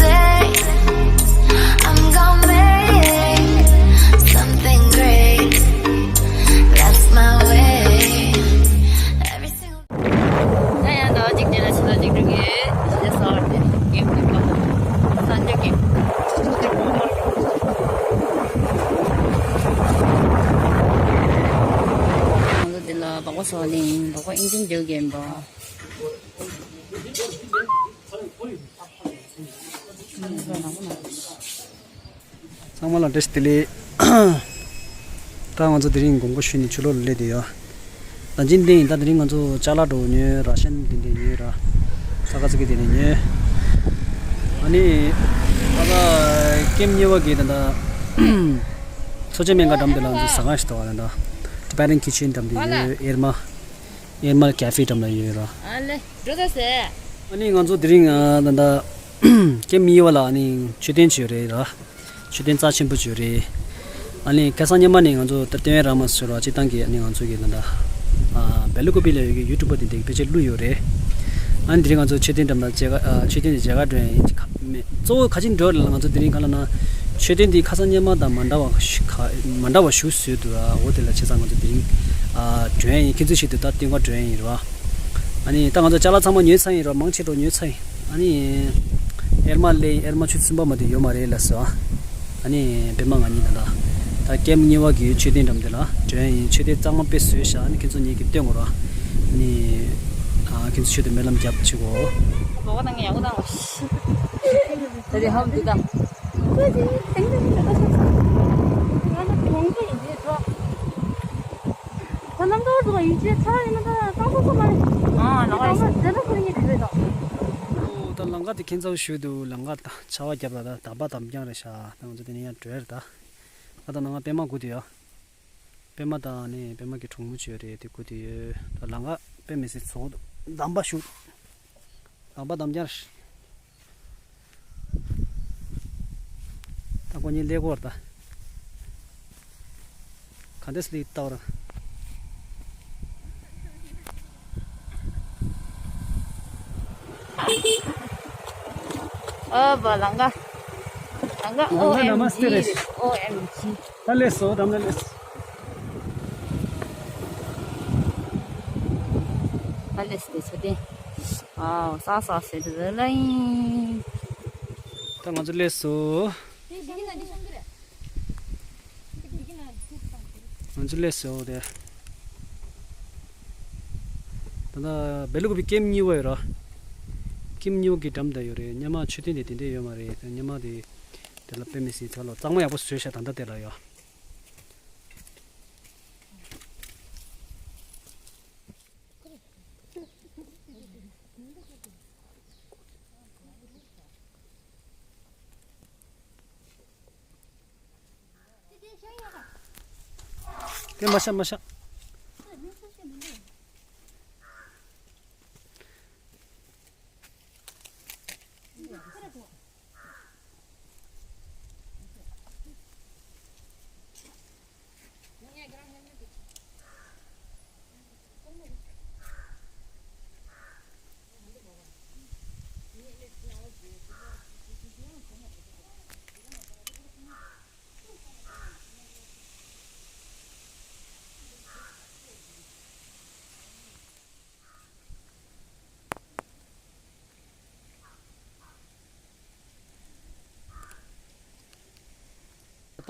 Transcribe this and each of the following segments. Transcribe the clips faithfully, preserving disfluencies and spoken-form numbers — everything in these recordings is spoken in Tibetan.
day. I'm gonna make something great. That's my way. Every single ཡང་ཡང་ཟླ་བ་གཅིག་རྗེས་ལ་ཕྱི་ཟླ་གཅིག་དྲུག་གི་ཕྱི་ཟླ་གསར་པ་དེ་གེམ་གཉིས་པ་དང་གསར་འགྱུར་གེམ། ང་ཚོ་འདི་ལ་སྦག་སྦག་ཟ་བ་ལེན། སྦག་སྦག་ཨིན་ཇིའི་འཇུག་གེམ་པ། ཚང་མ་ལ་བཀྲ་ཤིས་བདེ་ལེགས། ད་ང་ཚོ་དེ་རིང་དགོང་དགོང་ཤུལ་ནས་ཕྱི་ལོགས་ལ་སླེབས་བསྡད་ཡོད། ད་ཅི་འདྲ་ཡིན། ད་དེ་རིང་ང་ཚོ་ཅ་ལག་འདྲ་བོ་ཉོས། ར་ཤན་དེ་འདྲ་ཉོས་ར། ས་ཁ་ཙི་གི་དེ་འདྲ་ཉོས། ཨ་ནི་ད་ལྟ་ཀེམ་གཉིས་པ་གི་ད་ལྟ་མཚོ་བྱང་སྨན་ཁང་འགྲམ་དེ་ལ་ང་ཚོ་ཟ་ཁང་ཞིག་འདུག་ད་ལྟ་Tibetan Kitchen འགྲམ་དེ་ཡོད། ཨེར་མ། ཨེར་མ་ཀེ་ཧྥེ་འགྲམ་ལ་ཡོད་ར། ཨ་ལེ། འགྲོ་ད་ཟེ། ཨ་ནི་ང་ཚོ་དེ་རིང་ཨ་ད་ལྟ་ཀེམ་གཉིས་པ་ལ་ཨ་ནི་མཆོད་རྟེན་ཅིག་ཡོད་རེད་ར། མཆོད་རྟེན་རྩ་ཆེན་པོ་ཅིག་ཡོད་རེད། ཨ་ནི་ཁ་སང་ཉི་མ་ནས་ང་ཚོ་ད་ལྟ་ཏེ་ཝན་ར་མ་ཟེར་བ་སྤྱིར་བཏང་གི་ཨ་ནི་ང་ཚོ་གི་ད་ལྟ་ཨ་སྦེལ་ཀོབ་ལ་ཡོད་ཀྱི་ཡུ་ཊུབ་པ་དེ་འདྲས་ཕལ་ཆེར་བླུགས་ཡོད་རེད། ཨ་ནི་དེ་རིང་ང་ཚོ་མཆོད་རྟེན་འགྲམ་ལ་མཇལ་ཁ་ཨ་མཆོད་རྟེན་དེ་མཇལ་ཁ་འགྲོ་ཡ་ཡིན། གཅིག་ཁ་མེད། གཙོ་བོ་ག་ཅི་འགྲོ་རེད་ལབ་ན། ང་ཚོ་དེ་རིང་ག་ལབ་ན་མཆོད་རྟེན་འདི་ཁ་སང་སྔོན་མ་དང་མ་འདྲ་བ་ཞིག་ག་མ་འདྲ་བ་ཞིག་བཟོས་འདུག་ར། འོ་དེ་ལ་བྱས་ཙང་ང་ཚོ་དེ་རིང་ཨ་འགྲོ་ཡ་ཡིན། ཁྱེད་ཚོའི་ཆེད་དུ་ད་སྟོན་ག་འགྲོ་ཡ་ཡིན་ར། ཨ་ནི་ད་ང་ཚོ་ཅ་ལག་ཚང་མ་ཉོས་ཚར་ཡིན་ར། མང་ཆེ་འགྲོ་ཉོས་ཚར་ཡིན། ཨ་ནི་ཨེར་མ་ལེ་ཨེར་མ་ཆུ་ཚོད་གསུམ་པ་མ་གཏོགས་ཡོད་མ་རེད་ལབ་སོང་། ཨ་ནི་པད་མ་ང་གཉིས་ད་ལྟ་ད་ཀེམ་གཉིས་པ་གི་མཆོད་རྟེན་འགྲམ་དེ་ལ་འགྲོ་ཡ་ཡིན། མཆོད་རྟེན་གཙང་མ་དཔེ་བཟོས་ཤག་ཨ་ནི་ཁྱེད་ཚོ་ངེད་ཀྱི་སྟོན་དགོས་ར། ཨ་ནི་ཨ་ཁྱེད་ཚོ་ཆེད་དུ་སྨོན་ལམ་རྒྱབ་བྱེད་དགོས། ད་དེ་ཧམ་དུ་ད། ད་ལམ་ཀ་འགྲོ་བ་ཡིན་ཅེས་ཚ་ཡིན་ན་ད་གཙང་སོ་སོ་མ་རེད། ཨ་ལམ་ཀ་རེད། ད་ལམ་ཀ་དེ་ཁྱེད་ཚོ་ཞུ་འདུག་ལམ་ཀ་ད་ཆར་པ་བརྒྱབ་ལ་ད་དམ་པ་དམ་རྐྱང་རེད་ཤག་ད་ང་ཚོ་དེ་ནས་ཡང་བྲོས་རེད་ད། ཨ་ད་ནང་པད་མ་སྒུག་དུས་ཡོད། པད་མ་དང་ནི་པད་མ་གི་གྲོགས་མོ་བྱོས་རེད། དེ་སྒུག་དུས་ཡོད། ད་ལམ་ཀ་དཔེ་མི་སྲིད་ཚོགས་འདུག་དམ་པ་ཞུ། དམ་པ་དམ་རྐྱང་རེད། ད་ཁོ་གཉིས་ཀླད་ཀོར་ད། ག་འདྲས་ལི་ཏའོ་ར། ཨ་བ་ལང་ག་ལང་ག། ལང་ག། ཨོ་ཨེམ་ཇི། ནམ་སྟེ་རེད། ཨོ་ཨེམ་ཇི། ད་ལས་སོ་དམ་ལ་ལས། ད་ལས་སྟེ་ཚོ་དེ། ཨའོ་ས་ས་སེ་དེ་ལ་ཡིན། ད་ང་ཚོ་ལས་སོ། ང་ཚོ་སླེབས་སོང་དེ། ད་ལྟ་སྦེལ་ཀོབ་པའི་ཀེམ་གཉིས་པ་ཡོད་ར། ཀེམ་གཉིས་པ་གི་འགྲམ་དེ་ཡོད་རེད། སྔོན་མ་མཆོད་རྟེན་དེ་དེ་འདྲས་ཡོད་མ་རེད། སྔོན་མ་དེ་དེ་ལ་དཔེ་མི་སྲིད་ཚ་ལོ་གཙང་མ་ཡག་པོ་བཟོས་ཤག་ད་ལྟ་དེ་ལ་ཡོད། དེ་མ་ཤ་མ་ཤ།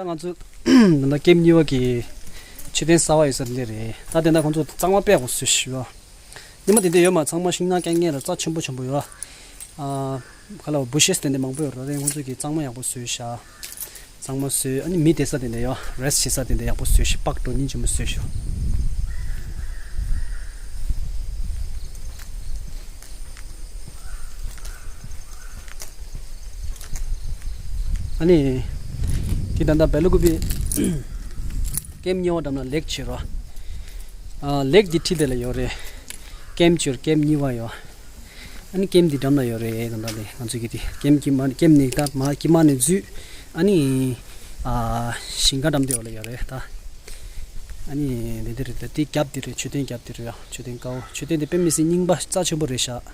ད་ང་ཚོ་ད་ལྟ་ཀེམ་གཉིས་པ་གི་མཆོད་རྟེན་གསར་པ་ཡོད་ས་འདི་རེད། ད་དེ་འདྲ་ཁོང་ཚོ་གཙང་མ་དཔེ་ཡག་པོ་བཟོས་ཤག་ཡོ། ཉི་མ་དེ་འདྲ་ཡོད་མ་ཚང་མ་ཤིང་ནགས་རྐྱང་རྐྱང་ར་རྩ་ཆེན་པོ་ཆེན་པོ་ཡོད། ཨ་ག་ལ་བུ་ཤེས་དེ་འདྲ་མང་པོ་ཡོད་ར། དེ་ཁོང་ཚོ་གི་གཙང་མ་ཡག་པོ་བཟོས་ཤག་གཙང་མ་བཟོས། ཨ་ནི་མི་བསྡད་ས་དེ་འདྲ་ཡོད། རེསཊ་བྱེད་ས་དེ་འདྲ་ཡག་པོ་བཟོས་ཤག་པག་འགྲོ་སྙིང་རྗེ་མོ་བཟོས་ཤག་ཨ་ནི་དེ་ད་ལྟ་སྦེལ་ཀོབ་པའི་ཀེམ་གཉིས་པ་འགྲམ་ལ་ལེག་བྱེད་རོ། ཨ་ལེག་གི་འཁྲིས་དེ་ལ་ཡོད་རེད། ཀེམ་བྱེད་ཀེམ་གཉིས་པ་ཡོད། ཨ་ནི་ཀེམ་འདི་འགྲམ་ལ་ཡོད་རེད། ད་ལྟ་དེ་ང་ཚོ་གི་དེ་ཀེམ་གྱི་མ་ཀེམ་ནས་ད་མ་ཀི་མ་ནས་འཛུལ། ཨ་ནི་ཨ་ཞིང་ཁ་འགྲམ་དེ་འོག་ལ་ཡོད་རེད་ད། ཨ་ནི་དེ་དེ་རེད་ད། དེ་རྒྱབ་དེ་རེད། མཆོད་རྟེན་རྒྱབ་དེ་རེད་ཡ། མཆོད་རྟེན་དཀར་པོ། མཆོད་རྟེན་དེ་དཔེ་མི་སྲིད་རྙིང་པ་རྩ་ཆེན་པོ་རེད་ཤག་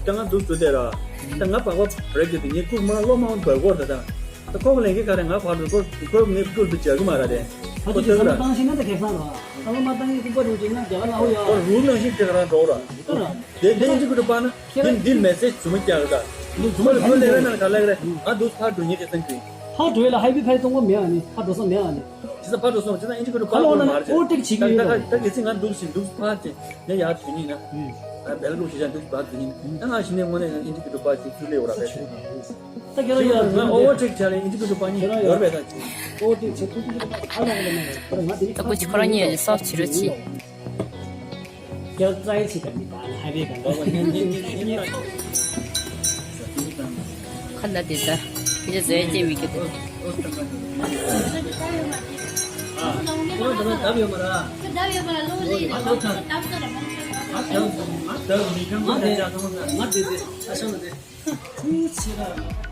ད་ང་འདུག་ཚུལ་དེ་ར། ད་ང་བག་པ་བརེག་གི་དེ་ངས་ཁུག་མ་ལོ་མང་བར་སྐོར་ད་ད། ད་ཁོ་གི་ལས་ཀའི་ཁ་རེ་ང་བར་དུ་ཁོ་ཁོ་ངས་ཁུག་དུ་བྱ་གི་མ་ར་དེ། ཨ་ཁོ་ཅིག་ད་བསམ་བློ་བཏང་ཤེས་ན་ད་ཁེ་བཟང་ར། བསམ་བློ་མ་བཏང་ཡི་ཁུག་པ་རུ་ཅིག་ན་རྒྱ་གར་ལ་ཧོ་ཡ། ཁོ་རུ་ནང་བཞིན་དེ་ག་རང་འགྲོ་ར། ད་ར། དེ་དེ་ཨིན་ཇི་ཀུ་ཏུ་པ་ན། ཁྱེད་རང་འདི་འདི་མེ་སེ་ཇི་ཚུར་མ་རྒྱག་ད། འདི་ཚུར་མ་ཁོ་ལས་ར་ན་ག་ལ་ར། ང་འདུག་ཕར་འགྲོ་ཉེ་དེ་སེམས་ཀྱི། ཕར་འགྲོ་ཡ་ལ་ཧའི་ཝེ་ཕར་གཏོང་གོ་མེད་ཨ་ནི། ཕར་འགྲོ་ས་མེད་ཨ་ནི། ཇི་ས་ཕར་འགྲོ་སོང་ཇི་ས་ཨིན་ཇི་ཀུ་ཏུ་པ་ཧ་ལོ་ན་མར་ཨོ་ཊེག་བྱེད་ཀྱི་ཡོད་ད། ད་གལ་སྲིད་ང་འདུག་ཞིག་འདུག་ཕར་ཅེ་ནས་ཡར་དོན་ཡིན་ན། ཨ་བེལ་ཀུ་ཤི་ཅང་འདུག་ཕར་དོན་ཡིན། ད་ང་ཞི་ནས་དངོས་གནས་ཨིན་ཇི་ཀུ་ཏུ་པ་ཞིག་ཚུར་ལས་འོ་ར་བས། ད་ཁྱེད་རང་ཡ་ང་ཨོ་ཝར་ཊེག་བྱ་ལས་ཨིན་ཇི་ཀུ་ཏུ་པ་གཉིས་ཡོར་བས་ད་ཅི། ཨོ་ཊེག་བྱེད་ཐུབ་ཀྱི་ཧ་ལོ་ན་ཁྱེད་རང་ང་དེ། ད་ཁོ་ཅི་ཁོ་རང་གཉིས་སོགས་བྱེད་རོགས་བྱེད། ཁྱེད་རྩ་ཡི་ཆེད་དུ་མི་དང་ཧ་བའི་གང་ག་ཁ་ན་དེ་ད་ཁྱེད་ཚོ་ཟས་སྐྱེ་མི་སྐྱེ་དེ། ཁོ་ད་ལྟ་བདབ་ཡོད་མ་ར། ཁོ་བདབ་ཡོད་མ་ར་ལོ་ལི་རེད། ང་ད་ང་ད་མི་ཁང་གི་ད་ཅག་ང་དེ་དེ་ཨ་ཤང་དེ་ཁུ་ཆེ་ར།